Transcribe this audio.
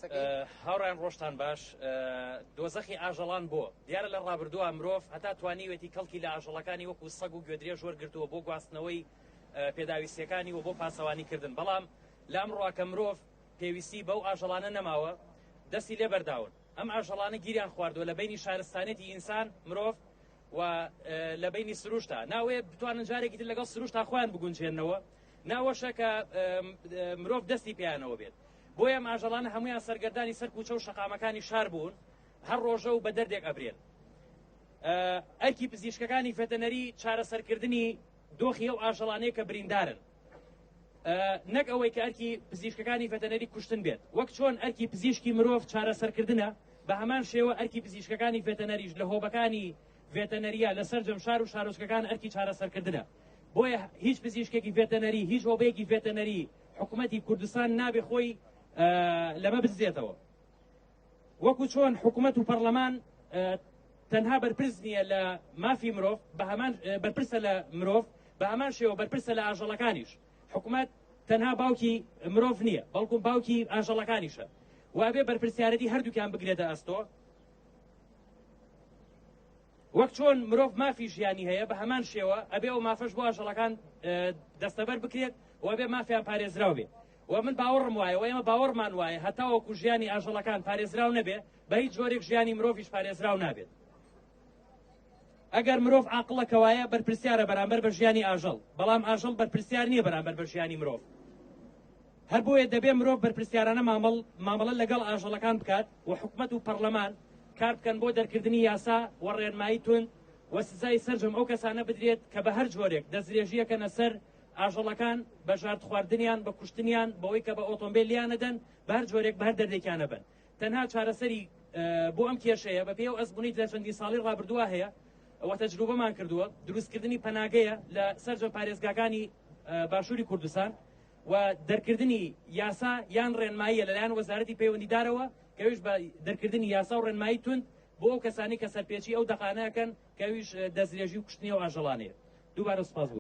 باسەکەی. هاوڕێیان ڕۆژتان باش. دۆزەخی ئاژەڵان بۆ؟ دیارە لە ڕابردووە مرۆڤ هەتا توانیوێتی کەڵکی لە ئاژەڵەکانی وەکو سەگ و گوێدرێژ وەرگرتووە بۆ گواستنەوەی پێداویستیەکانی و بۆ پاسەوانی کردن، بەڵام لە ئەمڕۆ کە مرۆڤ پێویستی بەو ئاژەڵانە نەماوە دەستی لێ بەرداون. ئەم ئاژەڵانە گیریان خواردووە لە بەینی شارستانێتی ئینسان، مرۆڤ، و لە بەینی سروشتا ناوەیە بتوانن جارێکی تر لەگەڵ سروشتا خۆیان بگونجێنەوە، ناوەشە کە مرۆڤ دەستی پێیانەوە بێت. بۆیە ئەم ئاژەڵانە هەمویان سەرگەردانی سەر کوچە و شەقامەکانی شار بوون، هەر ڕۆژە و بە دەردێک ئەبرێن. ئەرکی پزیشکەکانی ڤێتەنەری چارەسەرکردنی دۆخی ئەو ئاژەڵانەیە کە بریندارن، نەک ئەوەی کە ئەرکی پزیشکەکانی ڤێتەنەری کوشتن بێت. وەک چۆن ئەرکی پزیشکی مرۆڤ چارەسەرکردنە، بە هەمان شێوە ئەرکی پزیشکەکانی ڤێتەنەریش لە هۆبەکانی ڤێتەنەریە لە سەرجەم شار و شارۆچکەکان ئەرکی چارەسەرکردنە. بۆیە هیچ پزیشکێکی ڤێتەنەری، هیچ هۆبەیەکی ڤێتەنەری حکوومەتی کوردستان نابێ خۆی لەمە بدزێتەوە. وەکو چۆن حکوومەت و پەرلەمان تەنها بەرپرس نییە لە مافی مرۆڤ، بە هەمان بەرپرسە لە مرۆڤ، بە هەمان شێوە بەرپرسە لە ئاژەڵەکانیش. حکوومەت تەنها باوکی مرۆڤ نییە، بەڵکو باوکی ئاژەڵەکانیشە و ئەبێ بەرپرسیارەتی هەردووکیان بگرێتە ئەستۆ. وەک چۆن مرۆڤ مافی ژیانی هەیە، بە هەمان شێوە ئەبێ ئەو مافەش بۆ ئاژەڵەکان دەستەبەر بکرێت و ئەبێ مافیان پارێزراو بێ. و من باوەڕم وایە و ئێمە باوەڕمان وایە هەتاوەکو ژیانی ئاژەڵەکان پارێزراو نەبێ، بە هیچ جۆرێک ژیانی مرۆڤیش پارێزراو نابێت. ئەگەر مرۆڤ عاقڵە کەوایە بەرپرسیارە بەرامبەر بە ژیانی ئاژەڵ، بەڵام ئاژەڵ بەرپرسیار نییە بەرامبەر بە ژیانی مرۆڤ. هەر بۆیە دەبێ مرۆڤ بەرپرسیارانە مامەڵ مامەڵە لەگەڵ ئاژەڵەکان بکات و حکومەت و پەڕلەمان کار بکەن بۆ دەرکردنی یاسا و ڕێنمایی توند و سزای سەرجەم ئەو کەسانە بدرێت کە بە هەر جۆرێک دەستدرێژییەکەنە سەر ئاژەڵەکان، بە ژارد خواردنیان، بە کوشتنیان، بەوەی کە بە ئۆتۆمبێل لیان ئەدەن، بە هەر جۆرێک بە هەر دەردێکیان ئەبەن. تەنها چارەسەری بۆ ئەم کێشەیە بە پێی ئەو ئەزموونەی لە چەندین ساڵی ڕابردووە هەیە و تەجروبەمان کردووە، دروستکردنی پەناگەیە لە سەرجەم پارێزگاکانی باشووری کوردستان و دەرکردنی یاسا یان ڕێنماییە لەلایەن وەزارەتی پەیوەندیدارەوە، کە ئەویش بە دەرکردنی یاسا و ڕێنمایی توند بۆ ئەو کەسانەی کە سەرپێچی ئەو دەقانە ئەکەن، کە ئەویش دەستدرێژی و کوشتنی ئەو ئاژەڵانەیە. دووبارە سوپاس بۆ.